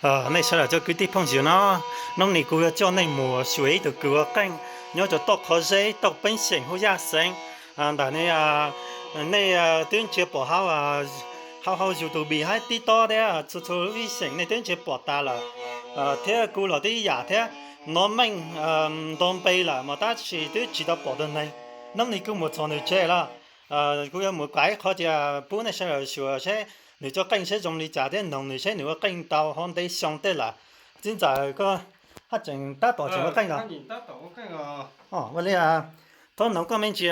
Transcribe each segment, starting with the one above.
Nej sawv daws cov kwv tij phooj ywg no, hnub no kuv yuav coj nej mus xyuas ib tug kws ua qeej nyob rau toj qhov zeb toj peeb xeem hu Yaj Xeev. Ntawm ne, nej twb ntsia pom hauv, hauv YouTube hab TikTok thiab txhua txhua lub ib xeem nej twb ntsia pom tas lawm, thiab kuv los twb ib yam thiab. Nov Meej nto npe lawm mas tab sis twb tsis tau pom tug neeg. Hnub no kuv mus txog nws tsev lawm, kuv yuav mus kov ib qho tias pub nej sawv daws xyuas seb nws cov qeej seb zoo li cas thiab noog nws seb nws ua qeej tau ho ntev xyoo tej lawm. Txiv ntxawm, koj haj tseem tab tom tseem ua qeej los? Ua li, thov noog koj me ntsis,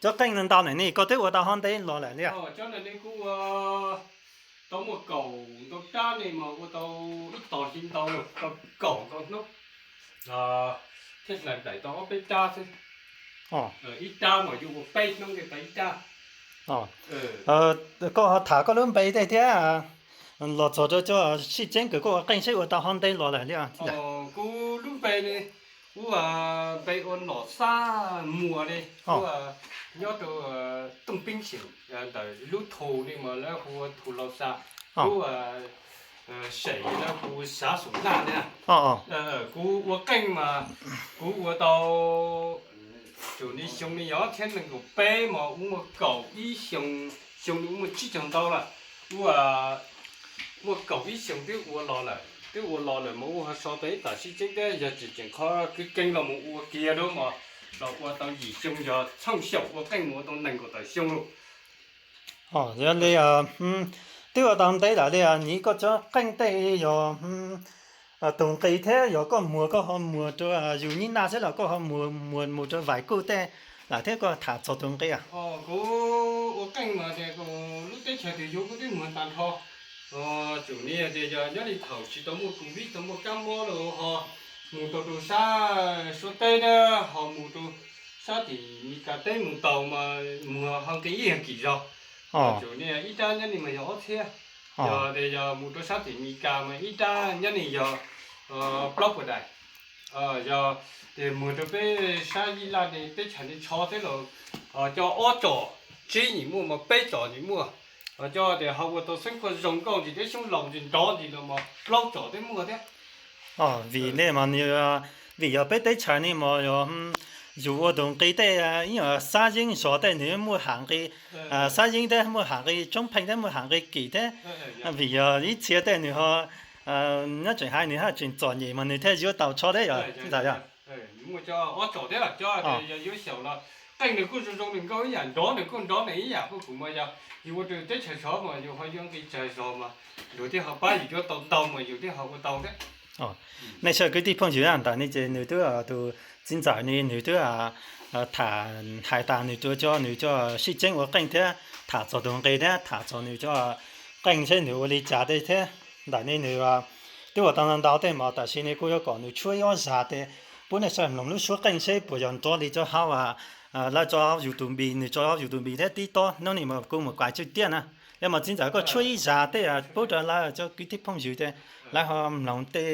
cov qeej ntau ntau ne koj twb ua tau ho ntev los lawm li? Tau muaj kaum ntau rab ne mas ua tau ib tog li ntau, tau kaum ntau hnub thiab hlais nplaim tau ob peb rab xwb. Ib rab mas yuav ua peb hnub thiaj tau ib rab. Koj ho tham koj lub npe tej thiab, los txog rau cov sib tseeb kws koj ua qeej seb ua tau ho ntev los lawm li? Kuv lub npe ne, kuv npe ua Nom Xab Muas ne, kuv nyob rau Tooj Peeb Xeem, ntawm lub thu ne mas lawv hu ua Thu Lau Xa, lub sem lawv hu Xav Xum Naj ne. Kuv ua qeej mas kuv ua tau, tsum ne xyoo ne yog ob txhiab nees nkaum peb mas ua muaj kaum ib xyoo, xyoo ne ua muaj tsib caug ntau lawm. Ua muaj kaum ib xyoo twb ua los lawm, twb ua los lawm mas ua ho so tau ib tam sib tseeb thiab yog tseem tseem qhov keeb keeb los mus ua kiag dua mas los ua tau yim xyoo, yog txhooj xyaum ua qeej mus ua tau nees nkaum tawm xyoo lauj. Yog li, twb ua tau ntev lawm li, nyiv koj cov qeej tej yog tus nqi thiab yog koj muag koj ho muag rau yus nyib naj xwb los koj ho muag mus rau vais kuj tej lawm thiab koj tham txog tus nqi? Kuv ua qeej mas tias lub teb chaws twg yug kuv twb muag tag nrho. Tsum ne tias yog nyob li thaum tsis tau muaj covid tau muaj kab mob los ho mus tau rau sab Suav teb thiab ho mus rau sab tim Mis Kas teb mus tau mas muag ho nqi ib yam kim zog. Tsum ne ib rab nyob ne mas yog ob txhiab. Yog tias yog mus rau sab tim Mis Kas mas ib rab nyob ne yog plaub puas daim. Yog tias muag rau peb sab Yij Laj ne teb chaws ne tsho teb los coj ob tsom tsib nyim muaj mas peb tsom nyim muaj. Coj tias ho ua tau xeeb khuaj zoo nkauj ntsis thiab xyoob laus ntsis nrov ntsis los mas plaub tsom twb muaj thiab. Vim ne mas, vim yog peb teb chaws ne mas yog yus ua tus nqi tej ib yam xab yeeb zos tej nws muaj ham nqi, xab yeeb thiab muaj ham nqi, tsoob pheej thiab muaj ham nqi kim thiab. Vim yog ib txhia tej nws ho nyob tseem hais nws haj tseem txom nyem mas nws thiaj yuav tau tsho thiab yog ntawd yog. Muaj cov ob tsom thiab cov yuav xyaum los qeej nws kuj zoo zoo nws nkauj ib yam, nrov nws kuj nrov nws ib yam, kuj kuv mas yog yus ua rau teb chaws sov mas yus ho yuav nqi tsawg zog mas luag thiaj ho pab yus yuav tau ntau mas yus thiaj ho ua tau thiab. Nej sawv kwv tij phooj ywg, ntawm ne ces nws twb, tus txiv ntxawm ne nws twb tham hais tas nws rau cov, nws cov sib tseeb ua qeej thiab tham txog tus nqi thiab tham txog nws cov qeej seb nws ua li cas tej thiab. Ntawm ne nws twb ua tau ntau tej mas tam sim ne kuv yuav kom nws tshuab ib ob zag tej pub nej sawv mloog lub suab qeej seb puas yog nrov li cov hauv lawv tso YouTube npis, nws tso YouTube npis thiab TikTok. Hnub no mas kuv mus kuaj tswj tiaj na, yog mas txiv ntxawm koj tshuab ib zag tej pub rau lawv cov kwv tij phooj ywg tej, lawv ho mloog tej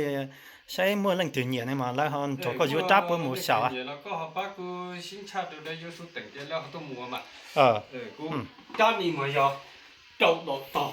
saib muaj leej twg nyiam ne mas lawv ho nrog koj yuav rab puab mus xyaum. Koj ho pab kuv sib ntsha rau lawv yuav su teem tias lawv ho tuaj mus mas. Kuv rab ni mas yog rau dom tog.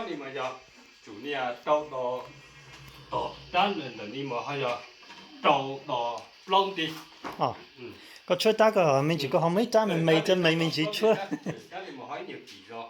Rab ni mas yog tsum nias rau dos, tom rab ntawm ni mas ho yog rau dos plaub nti. Koj tshuab rab koj me ntsis koj ho muab ib rab me me rab me me ntsis tshuab. Rab ni mas ho ib nyuag kim zog.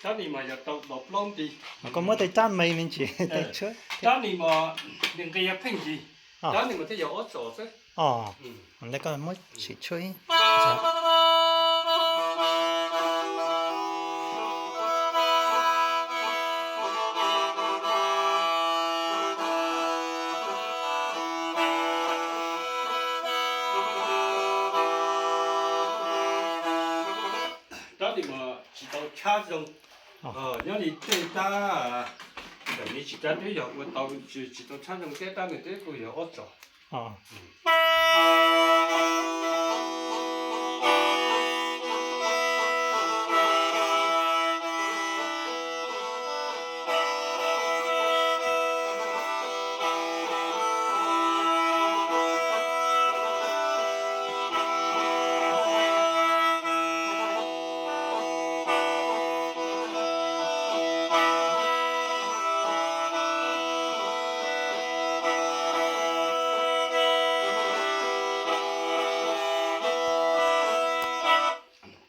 Rab ni mas yog rau dos plaub nti. Koj muab tej rab me me ntsis tej tshuab. Rab ni mas nws nqis yog pheej yig. Rab ni mas thiaj yog ob tsom xwb. Ntawd koj muab sim tshuab ib. Rab ni mas tsis tau tshab zoo. Nyob li tej rab ntawm ni tsis rab twb yog ua tau tsis tau tshab zoo thiab, rab ni twb kuj yog ob tsom.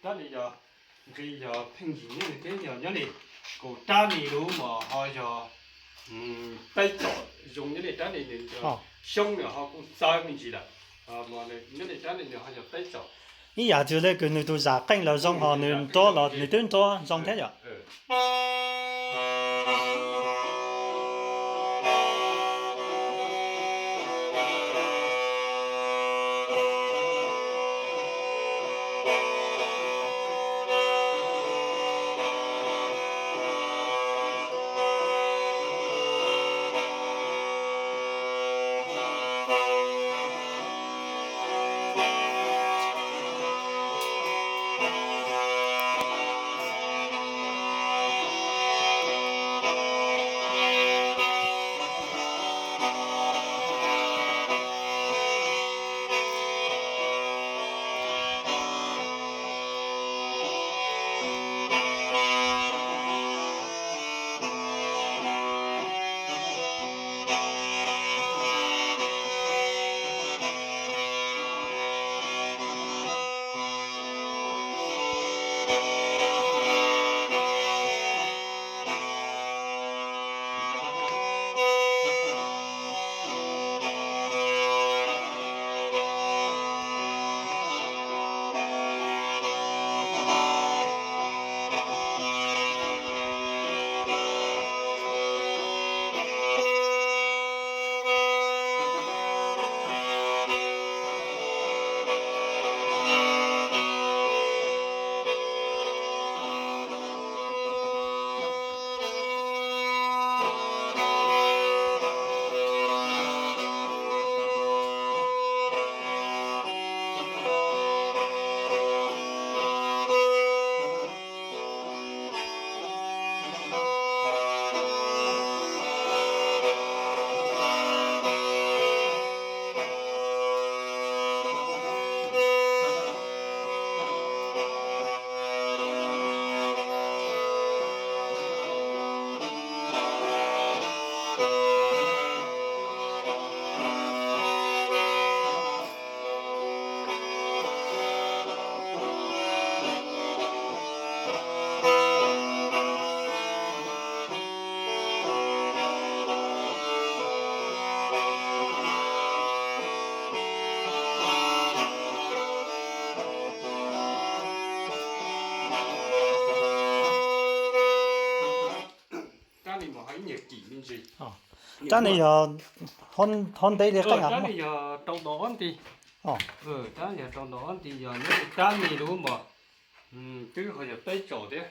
Rab ni yog nqis yog pheej yig nyob li thiab, yog nyob li kaum rab ni lub mas ho yog peb tsom zoo nyob li rab ni nws xyoob nws ho kuj txawv me ntsis lawm. Nyob li rab ni nws ho yog peb tsom. Ib yam tias le kws nws tus zam qeej los zoo ho nws nrov los nws twb nrov zoo thiab yom. Rab ni yog ho ntev li qeej? Rab ni yog rau ntau ob nti. Rab ni yog rau ntau ob nti, yog nyob rab ni lub mas twb ho yog peb tsaus thiab.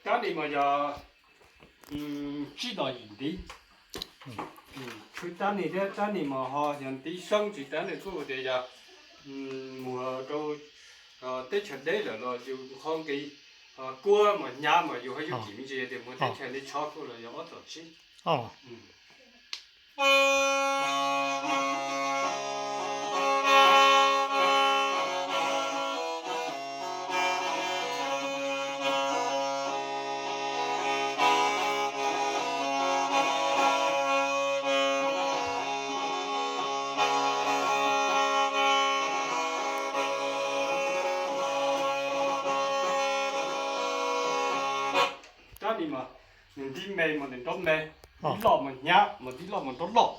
Rab ni mas yog tsib dos yim ntiv. Rab ni thiab rab ni mas ho yog ntiv seeb tsis tas nws kuj tias yog mus rau teb chaws deb lawm los yus qhov nqi kuab mas hnyav mas yus ho yuav kim me ntsis tias mus teb chaws li tsho kuj los yog ob tom tsib. Rab ni mas nws ntiv me mas nws nrov me, ntiv loj mas hnyav mas ntiv loj mas nrov loj.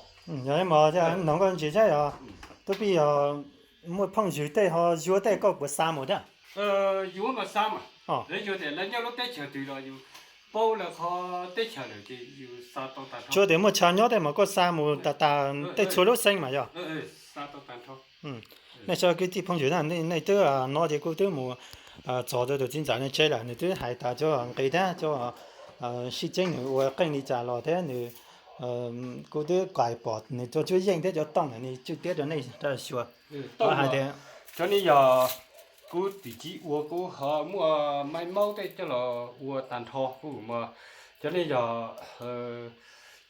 Yog li mas hnov koj ntsis thiab yog, twb pib yog muaj phooj ywg tej ho yuav tej koj puas xa mus thiab? Yuav mas xa mas, lawv yuav tias lawv nyob lub teb chaws twg los yus paub lawv qhov teb chaws lawm ces yus xa tau tag nrho. Tsuas tias muaj chaw nyob tej mas koj xa mus tas tas tej txhua lub xeev mas yog. Nej cov kwv tij phooj ywg na, nej twb hnov ces kuv twb mus txog rau tus txiv ntxawm no tsev lawm, nws twb hais tas cov nqi thiab cov sib tseeb nws ua qeej li cas los thiab nws, kuv twb hais pom nws cov cuab yeej thiab cov tooj nws tswj tiab rau nej xyuas. Hais tias cov ni yog kuv txiv ua, kuv ho muaj maiv maub tej coj los ua tag nrho kuv mas. Cov ni yog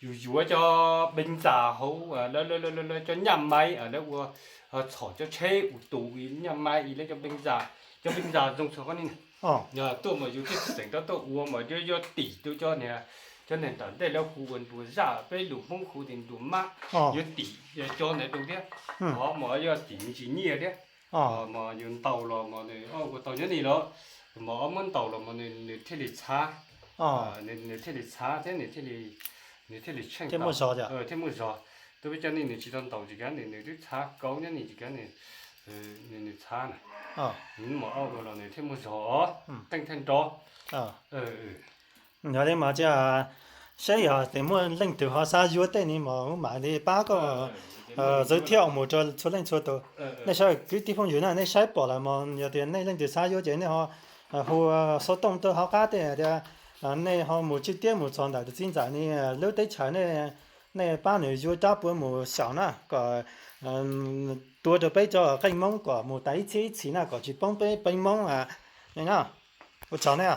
yus yuav cov npeev ntxas hauv lawv cov nyaj maiv lawv ua txhom cov tsheb ua tus nyaj maiv lawv cov npeev ntxas, cov npeev ntxas zoo txog qhov ni. Yog tuaj mas yus thiaj xeem rau tuaj ua mas yuav yuav tim rau cov niag, cov niag nram ntej lawv hu ua nruas zaj, peb lus Hmoob hu tias nruas mab, yuav tim cov ntawd rau thiab. Hov mas yuav tim me ntsis nyiaj thiab. Mas yus ntaus los mas nws ua tau nyob ni los, mas ob muab ntaus los mas nws thiaj li txhav, nws thiaj li txhav thiab nws thiaj li tsheej, thiaj muaj zog. Twb peb cov ni nws tsis tau ntaus tsis kav nws, nws twb txhav kauv nyob ni tsis kav nws, nws txhav na. Mas ob ua los nws thiaj muaj zog, qeej thiaj nrov. Yog li mas cia saib yog tias muaj leej twg ho xav yuav tej ni mas mam li pab koj giới thiệu mus rau txhua leej txhua tus. Nej sawv kwv tij phooj ywg na, nej saib pom lawm mas yog tias nej leej twg xav yuav ces nej ho hu xov tooj tuaj hauv qab tej tias nej ho mus tswj tiab mus txog ntawm tus txiv ntxawm ni lub teb chaws, nej pab nws yuav rab puav mus xyaum na kom tuav rau peb cov qeej Hmoob kom mus tas ib txhis ib txhis na kom tsis poob peb qeej Hmoob na. Ua tsaug nej.